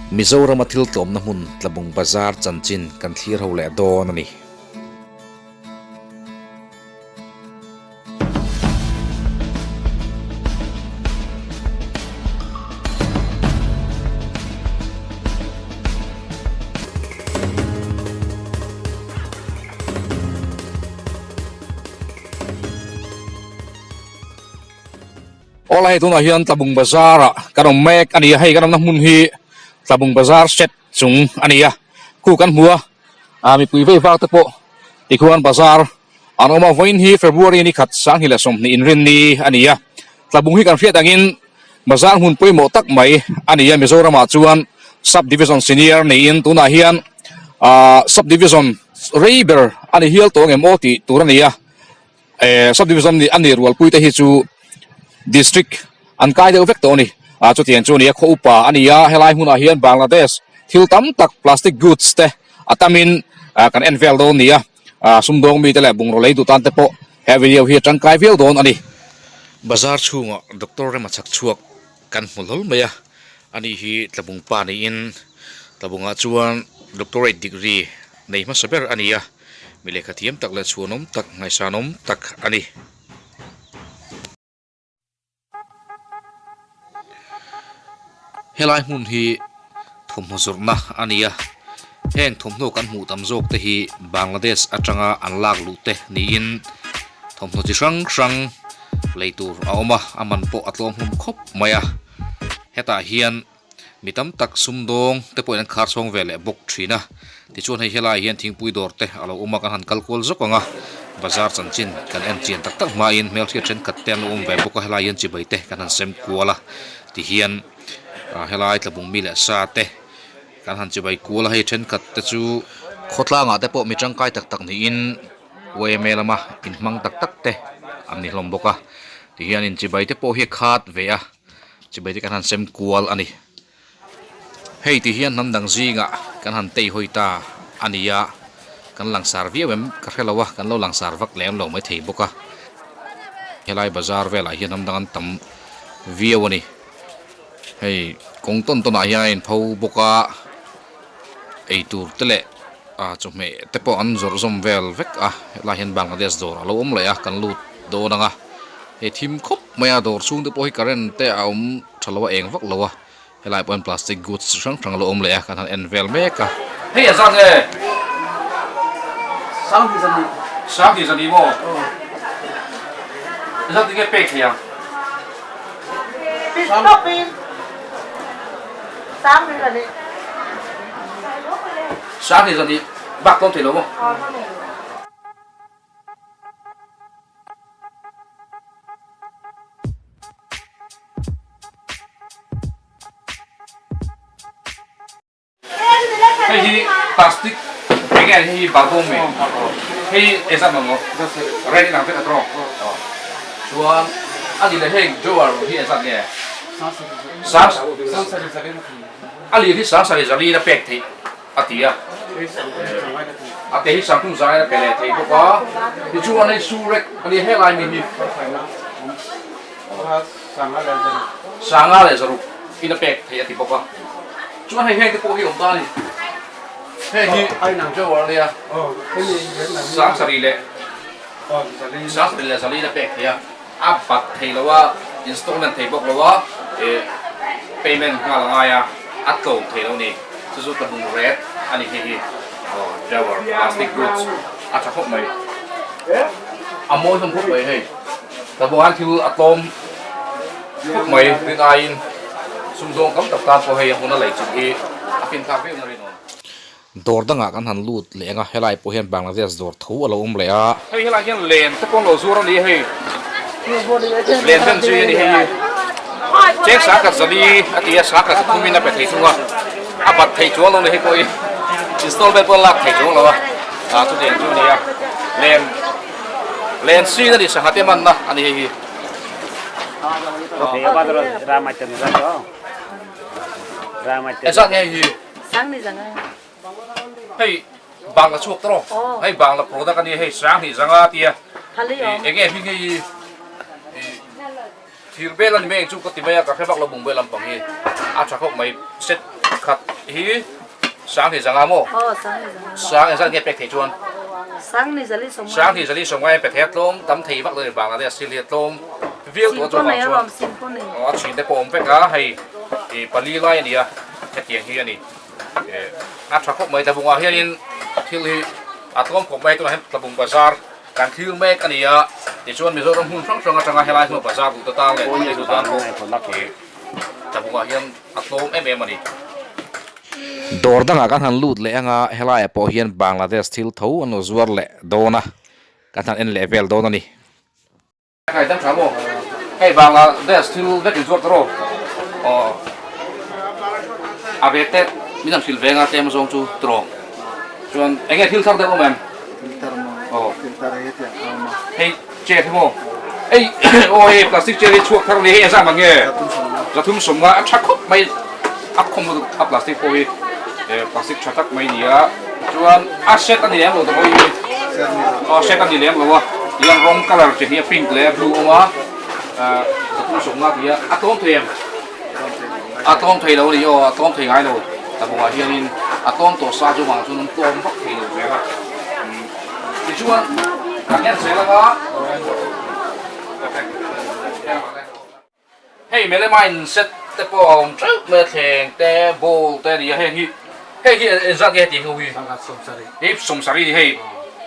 Mizorama thil tlawmna hmun Tlabung Bazar chanchin kan thlir ho leh dawn a ni. Awla hei tunah hian Tlabung Bazar ah kan awm mek a ni a, hei kan awmna hmun hi Tlabung Bazar shed chung a ni a, khu kan hmu a, ah mipui vei vak te pawh tikhuan bazar an awm a, vawiin hi February ni khat sanghnih leh sawmhnih inrinni a ni a, Tlabung hi kan hriat angin bazar hmun pawimawh tak mai a ni a, Mizoram ah chuan Sub Division Senior niin tunah hian ah Sub Division rei ber a ni hial tawh ang em aw tih tur a ni a. Eh sub division nih a nih rualpui te hi chu district an kai deuh vek tawh a ni. Ah chutiang chu a ni a, khaw upa a ni a, helai hmunah hian Bangladesh thil tam tak plastic goods te a tamin ah kan en vel dawn a ni a, ah sumdawng mite leh bungraw lei duh tan te pawh he video hi a tangkai viau dawn a ni. Bazar chhungah Doctor Rema chhak chhuak kan hmu hlawl mai a, ani hi Tlabung pa niin Tlabungah chuan doctorate degree nei hmasa ber a ni a, mi lehkha thiam tak leh chhuanawm tak ngaihsanawm tak a ni. Helai hmun hi thawmhnaw zawrhna a ni a, heng thawmhnaw kan hmuh tam zawk te hi Bangladesh atanga an lak luh te niin thawmhnaw chi hrang hrang lei tur a awm a, a man pawh a tlawm hlawm khawp mai a, hetah hian mi tam tak sumdawng te pawhin an khar chhawng ve leh bawk thin a, tichuan hei helaiah hian thingpui dawr te a lo awm a, kan han kal kual zawk ang a, bazar chanchin kan en chian tak tak hmain hmelhriat thenkhat te an lo awm ve bawk a, helaiah hian chibai te kan han sem kual a, tihian ah helai tlabung mi leh sa te kan han chibai kual a, hei thenkhat te chu khawtlangah te pawh mi tangkai tak tak niin yma lama inhmang tak tak te an ni hlawm bawk a, tihian inchibai te pawh hi a khat ve a. Chibai te kan han sem kual a ni. Hei ti hian hnam dang zingah kan han tei hawi ta a ni a, kan langsar viau em ka hre lo a, kan lo langsar vak lem lo mai thei bawk a. Helai bazar velah hian hnam dang an tam viau a ni. Hei kawng tawn tawnah hian a inpho bawk a, eitur te leh ah chawhmeh te pawh an zawrh zawm vel vek a, helai hian Bangladesh dawr a lo awm leh a, kan lut dawn ang a. Hei thim khawp mai a dawr chhung te pawh hi current te a awm tha lo a eng vak lo a helai pawh hian plastic goods chi hrang hrang a lo awm leh a kan han en vel mek a. Hei a zat nge? Sang hi zani maw? Zat tinge pek thei ang? Sang hi zani bak tlawm thei lo maw? Hei hi plastic eng nge hei hi balbawm mai hei ezat ang maw red in ang vek a tawng chuan a ni leh heng drawer hi ezat nge sang a lir hi sang sarih zali in a pek theih. A ti a, a ke hi sangphung zaiin a pe leh thei bawk a, tichuan hei su rek a nia helai mi hi sanga leh zaruk in a pek thei a ti bawk a, chuan hei heng te pawh hi awm ta a ni, heng hi jawar a nia sangsarih leh sangsarih leh zali in a pek thei a, a bat thei lo a, installment thei bawk lo a, payment nghal a ngai a, a tlawm thei lo a ni. Chu chu ka hmu ret a ni hei hi aw drawer plastic goods a tha khawp mai a mawi hlawm khawp mai hei ka hmuh hian thil a tlawm khawp mai rin aiin sumdawng tam tak tan pawh hei a hmun a lei chilh hi a fin thlak viau na rinawm. Dawr dangah kan han lut leh ang a helai pawh hian Bangladesh dawr tho a lo awm leh a. Hei helai hian len te pawh an lo zuar a ni hei len ven zui a ni hei hi cheng sangkhat zali a ti a sangkhat zathum in a pe thei thung a a bat thei chuang lo ni hei pawh hi installment pawh a lak thei chuang lo a ah chutiang chu a ni a len len sin a ni sangha te manna a ni hei hi. Engzat nge hei hi? Hei Bangla chhuak tawh rawh hei Bangla product a nia hei Sanghnih zanga tia eng nge hming hei thir bel a ni mai ang chu ka ti mai a ka hre vak lo bung bel lampang hi a tha khawp mai set Pakhat hi Sanghnih zanga maw? Aw, Sanghnih zanga. Sang engzat nge pek thei chuan? Sanghnih zali sawm ngai. Sanghnih zali sawm ngai pe thei a tlawm tam thei vak lo ni Bangladesh thil hi a tlawm viau tawh a chuvang chuan aw a chhin te pawh a awm vek a hei ih pali lai a ni a hetiang hi a ni eh a tha khawp mai tlabungah hianin thil hi a tlawm khawp mai tunah hian tlabung bazar kan thlir mek a ni a tichuan Mizoram hmun hrang hrang atanga helai hmun bazar duh te tan leh thil eitu tan pawh ih tlabungah hian a tlawm em em a ni. Dawr dangah kan han lut leh anga helaiah pawh hian Bangladesh thil tho an lo zuar leh dawn a, kan han en leh vel dawn a ni. Kai dang tha maw? Hei Bangladesh thil vek in zuar ta rawh. Aw a ve te min han hrilh ve anga tlem zawng chu tawh. Chuan eng nge thil thar deuh awm em? Thil thar maw? Aw. Thil thar hei hetiang kha awm a. Hei chair hi maw? Ei aw hei plastic chair hi chhuak thar ni hei engzah man nge? Zathum sawm nga. Zathum sawm nga a tha khawp mai a khawm lutuk a plastic pawh hi eh plastic tha tak mai ni a chuan a set a ni lem lo ta pawh hi Set ni lo. aw set a ni lem lo a tihian rawng colour chi hi a pink leh a blue a awm a ah zathum sawm nga ti a a tlawm thei em? A tlawm thei lo a ni aw, a tlawm thei ngai lo. Tlabungah hianin a tlawm tawh sa chu vang chuan an tlawm vak thei lo zel a. Tichuan kan en zel anga hei melamine set te pawh a awm teuh mai a thleng te bowl te a ni a heng hi hei hi engzat nge heti ho hi hei sawmsarih a ni hei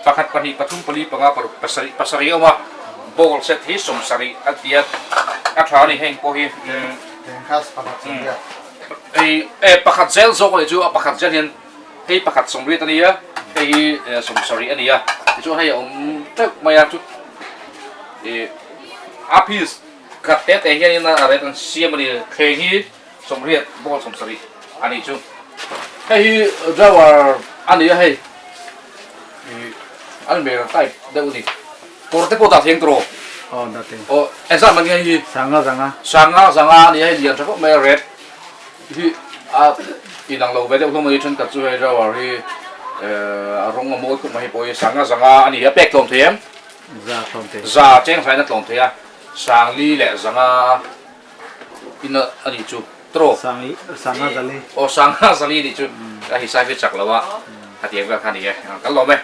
pakhat pahnih pathum pali panga paruk pasarih pasarih a awm a bowl set hi sawmsarih a ti a a tha a ni heng pawh hi. Hei eh pakhat zel zawk a nih chu a pakhat zel hian hei pakhat sawmriat a nia hei hi eh sawmsarih a ni a tichuan hei a awm teuh mai a chu ih a piece khat te te hianin a rate an siam a ni thleng hi sawmriat ball sawmsarih a nih chu hei hi drawer a ni a hei ih almirah type deuh a ni. Kawr te pawh dah thleng tawh rawh. Aw dah thleng. Aw engzat man nge hei hi? Sanga zanga. Sanga zanga a ni a hei lian tha khawp mai a red hi a inang lo ve deuh hlawm a ni thenkhat chu hei drawer hi eh a rawng a mawi khawp mai hei pawh hi sanga zanga a ni a pek tlawm thei em? Za tlawm thei. Za cheng hrain a tlawm thei a sangli leh zanga in a nih chu tawh. Sangli sanga zali. Aw sanga zali a nih chu a hisai hi chak lo a hetiang vel kha a ni e kan lawm e.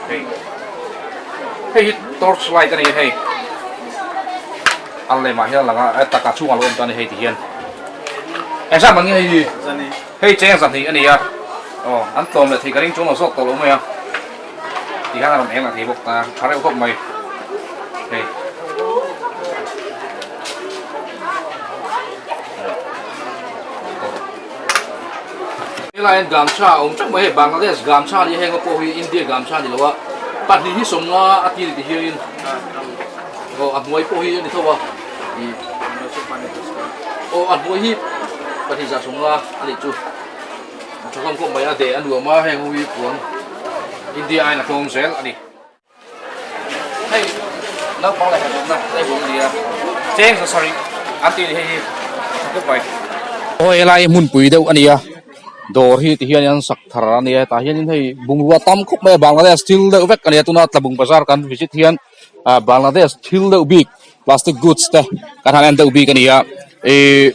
Hei hei hi torch light a ni a hei a lemah hian a lang a a takah chhungah a lo awm ta a ni hei ti hian engzat man nge hei hi hei cheng zahnih a ni a aw an tlawm leh thei ka ring chuang lo zawk tawh lo mai a ti hian a rawn eng leh thei bawk ta tha reuh khawp mai hei. Helai hian gamcha a awm teuh mai hei Bangladesh gamcha a ni a heng pawh hi India gamcha a ni lo a pahnih hi sawmnga a ti ni ti hianin aw a hnuai pawh hi a ni tho a ih aw a hnuai hi pahnih zah sawmnga a nih chu a tha hlawm khawp mai a deh a nuam a heng ho hi puan India aiin a tlawm zel a ni. Hei naupang leh hnathawkna a huam a ni a, cheng za sarih an tih a ni hei hi tha khawp mai. Aw helai hmunpui deuh a ni a, dawr hi ti hian an sak thar a ni a, hetah hianin hei bungrua tam khawp mai a Bangladesh thil deuh vek a ni a, tuna Tlabung bazar kan visit hian ah Bangladesh thil deuh bik plastic goods te kan han en deuh bik a ni a, ihh.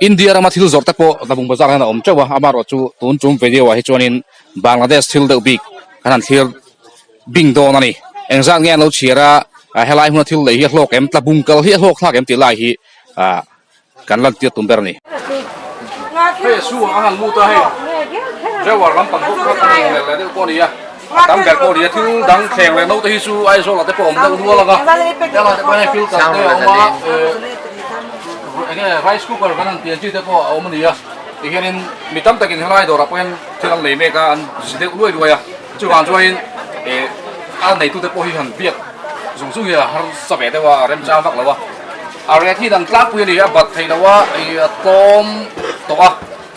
India rama thil zawrh te pawh Tlabung bazar hian a awm teuh a, amaherawh chu tun tum video ah hi chuanin Bangladesh thil deuh bik kan han thlir bing dawn a ni. Engzat nge an lo chhiar a, helai hmuna thil lei hi a hlawk em, Tlabung kal hi a hlawk thlak em tih lai hi ah kan lantir tum ber a ni. Hei a chhungah a han lut a hei driver lampang bawk kha kan inmelh leh deuh pawh a ni a, a tam ber pawh a ni a, thil dang thleng leh naute hi chu Aizawl ah te pawh a awm deuh nual ang a, helai te pawh hian filter te a awm a, eng nge rice cooker kan han tih ang chi te pawh a awm a ni a, tihianin mi tam takin helai dawrah pawh hian thil an lei mek a, an zi deuh luai luai a, chuvang chuanin ih a neitute pawh hi han biak zung zung hi a harsa ve deuh a, a remchang vak lo a. A rate hi dang tlangpui a ni a, bat theih loh a, ih a tlawm tawh a,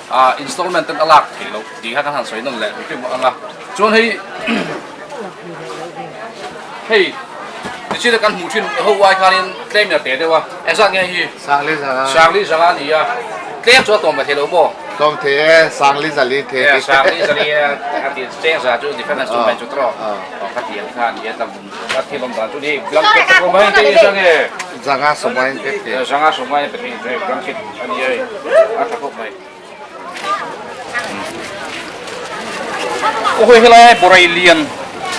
ah installment ten a lak theih loh tih kha kan han sawi nawn leh hrim hrim ang a. Chuan hei hei tichhia te kan hmuh thin ho ai khanin tlem in a te deuh a, engzat nge hei hi? Sangli zanga. Sangli zanga a ni a, tlem chu a tlawm ve thei lo maw? Tlawm thei e, sangli zali thei ti. Sangli zali a ti cheng za chu difference chu mai chu tro. Ka ti ang khan ye tlabung a thil awm dan chu ni blanket te pawh mai te i sang e. Zanga sawmai pe thei. Zanga sawmai pe thei blanket a ni e a tha khawp mai. Aw hei helai borai lian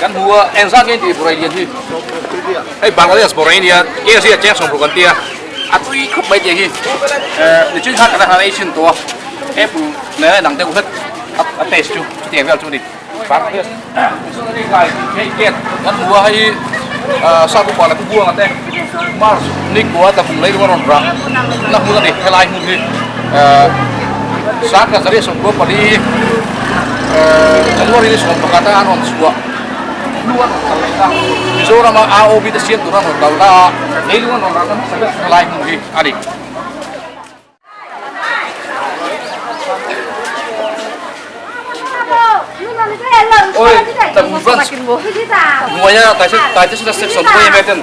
kan hmu a eng zat nge tih borai lian hi hei Bangladesh borai a nia KFC ah cheng sawm ruk an tia a tui khawp mai tih hi eh nichin khan kan han ei chhin tawh a apple nen a inang deuh hlek a taste chu chutiang vel chu a ni Bangladesh missionary kai hei gate kan hmu a hei ah sap upa leh pu buanga te March ni kua tlabung lei lung a rawn rah na hmun a ni helai hmun hi eh sangkhat zariah 14 eh January ni 11 a an rawn chhuah hnu an rawn kal leh ta Mizoram a ROB te siam tur an rawn kal ta a lei lung an rawn rah na hmasa ber helai hmun hi a ni. Oi tlabung branch hnuaia taitesuna section pawh em ten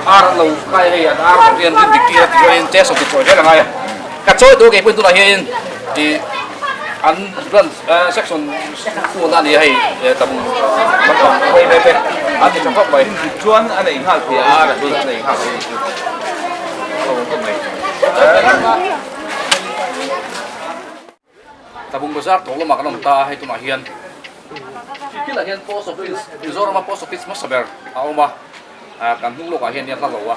ar an lo khai hei an ar ho hian rin dik tir a ti chuan in test ti chawi zel angai a ka chawi tur kei pawhin tunah hian ih an branch section phone a ni a hei tlabung lampang pawh em te an ti tha khawp mai chuan a nei nghal thei a ar a hi a nei nghal thei a ni chu a lo awm khawp mai. Tlabung bazar tawh lamah kan awm ta a, hei tunah hian thilah hian post office Mizorama post office hmasa ber a awm a, kan hnung lawkah hian nia hla lo a,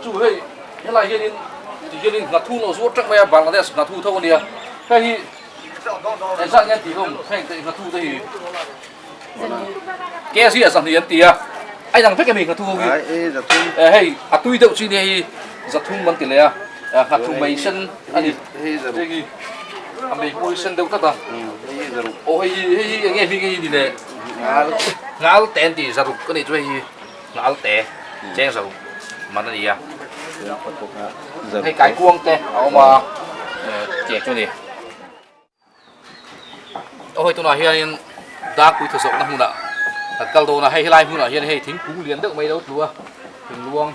chu hei helai hianin ti hianin nghathu an lo zuar teuh mai a, Bangladesh nghathu tho a nia, hei hi engzat nge an tih hlawm heng te nghathu te hi kg ah zahnih an ti a, a inang vek em hi nghathu ho hi, hei a tui deuh chi nia hei zathum an ti leh a, nghathu mai sen a ni. Hei zaruk. Hei hi a mei pawh hi sen deuh tlat a. Hei hi zaruk. Aw hei hi hei hi enge hming hei ni le? Ngal. Ngal te an ti zaruk ka nih chu hei hi ngal te cheng zaruk man a ni a. Hei kaikuang te a awm a tiang chu a ni. Aw hei tunah hianin Darpui thawzawkna hmunah kan kal dawn a, hei helai hmunah hian hei thingkung lian deuh mai lo tlu a, thingluang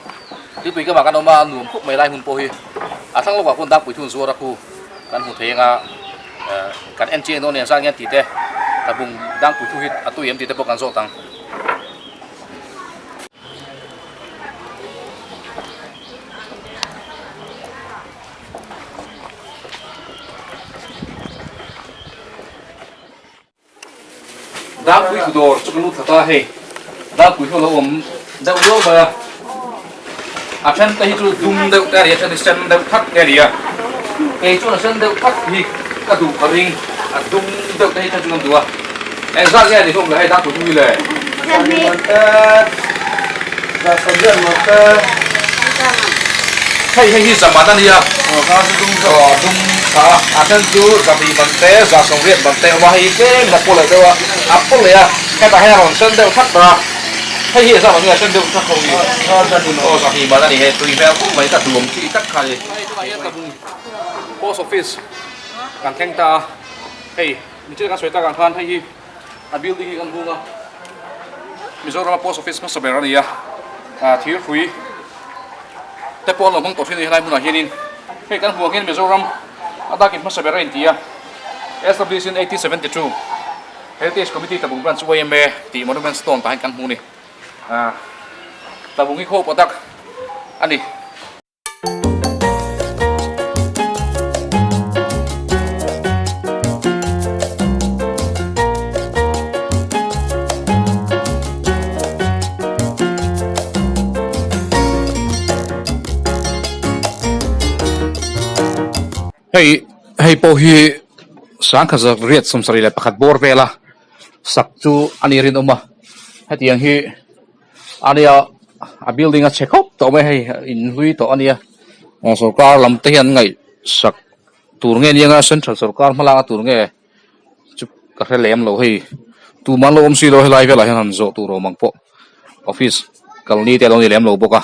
tuipui kamah kan awm a, a nuam khawp mai lai hmun pawh hi a thlang lawkah khuan Darpui thun zuar a khu kan hmu thei anga eh kan en chiang dawn nen zan hian tih te tlabung Darpui thu hi a tui em tih te pawh kan zawt ang. Dangpui thu dawr chu ka lut thla ta hei dangpui thu a lo awm deuh luau mai a a then te hi chu dum deuh te a ni a then hi sen deuh thak te a ni a kei chuan a sen deuh thak hi ka duh ka ring a dum deuh te hi kha chu kan duh a engzat nge a ni hlawm le hei dangpui thu hi le. Hei hei hi zaman a nia aw dum tha a a then chu zahnih man te zah sawmriat man te a awm a hei hi tlem in a paw leh deuh a a paw leh a hetah hian a rawn sen deuh thak ta a hei hi engzat man nge a sen deuh thak ho hi aw zahnih man a ni hei tui hmel khawp mai ka duam chi tak kha a ni. Hei tunah hian tlabung post office kan thleng ta a hei michina kan sawi tak ang khan hei hi. A building hi kan hung a, Mizorama post office hmasa ber a ni a, ah thir hrui te pawh an lo hmang tawh thin a ni helai hmunah hianin hei kan hmuh ang hian Mizoram a dakin hmasa ber a inti a, established in 1872 Heritage Committee Tlabung Branch yma tih monument stone tah hian kan hmu a ni, ah Tlabung hi khaw patak a ni. Hei hei pawh hi sangkhat riat 71 bawr vela sak chu a ni rinawm a hetiang hi a nia a building a chhe khawp tawh mai hei in hlui tawh a nia sawrkar lam te hian ngaih sak tur nge nia central sawrkar hma lak na tur nge chu ka hre lem lo hei tumah an lo awm si lo helai velah hian han zawh tur awm ang pawh office kal ni te a lo ni lem lo bawk a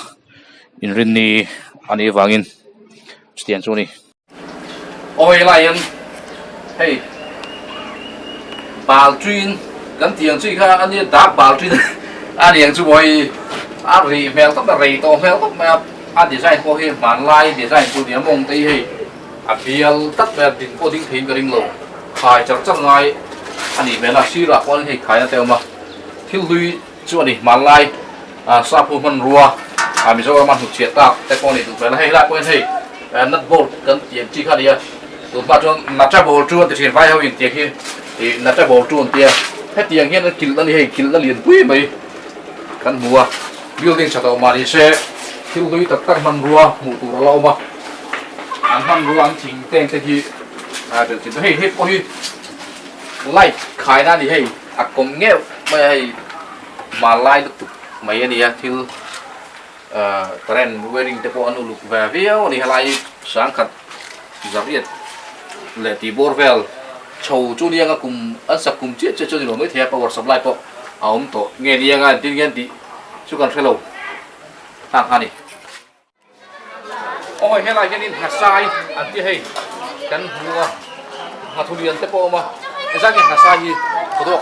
inrinni a nih avangin chutiang chu a ni. Aw hei lai hian hei bal ṭin kan tih ang chi kha a nia dak bal ṭin a ni ang chu maw hei a rih hmel tawp mai a rei tawh hmel tawp mai a a design pawh hi hmanlai design chu nia mawng te hi hei. A bial tlat mai a, din pawh ding theiin ka ring lo. Khai char char ngai a nih hmel a, sirah pawh hei khaina te a awm a, thil hlui chu a ni hmanlai sap ho hmanrua Mizorama hnutchhiah tak te pawh a nih duh hmel a, hei helai pawhin hei nut bolt kan tih ang chi kha a ni a, tun hma chuan nata ball chu an ti thin vai ho in tiang hi ih nata ball chu an tia hetiang hian an kilh a ni hei kilh a lian pui mai kan hmu a, building tha tawh mah ni se thil hlui tak tak hmanrua hmuh tur a la awm a, an hmanrua an thing teng te hi a belh chin hei hei pawh hi light khaina a ni hei a kawm ngeuh mai a hei hmanlai lutuk mai a ni a thil ah current wiring te pawh an uluk ve viau a ni helai sangkhat zariat leh tih bawr vel chho chu nianga kum an sak kum chiah chiah chu a ni lo maithei a power supply pawh a awm tawh nge nianga engtin nge an tih chu kan hre lo nghak a ni. Aw helai hianin Nghasai an ti hei kan hmu a nghathu lian te pawh a awm a engzat nge Nghasai hi khawdawk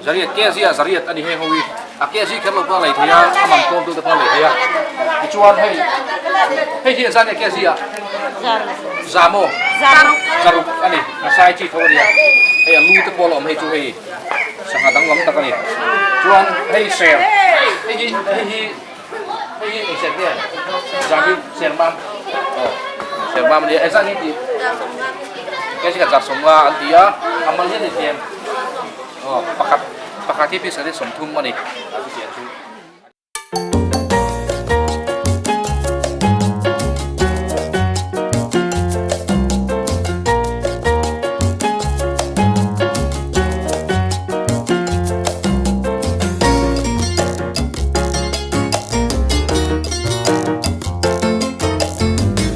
Zariat kg ah Zariat a ni hei ho hi a kg kher lo pawh a lei thei a a man tlawm deuh te pawh a lei thei a tichuan hei hei hi engzat nge kg ah Za maw Zaruk a ni Nghasai chi tho a nia hei a lu te pawh a la awm hei chu hei sangha danglam tak a ni chuan hei ser hei hi hei hi Hei hi engser nge? Zahri sermam. Aw, sermam ania. Engzat nge tih? Kei chu ka zah sawmnga an ti a, a mal hian ni tlem. Aw, pakhat pakhat hi piece khat hi 30 a ni. A chu tiang chu.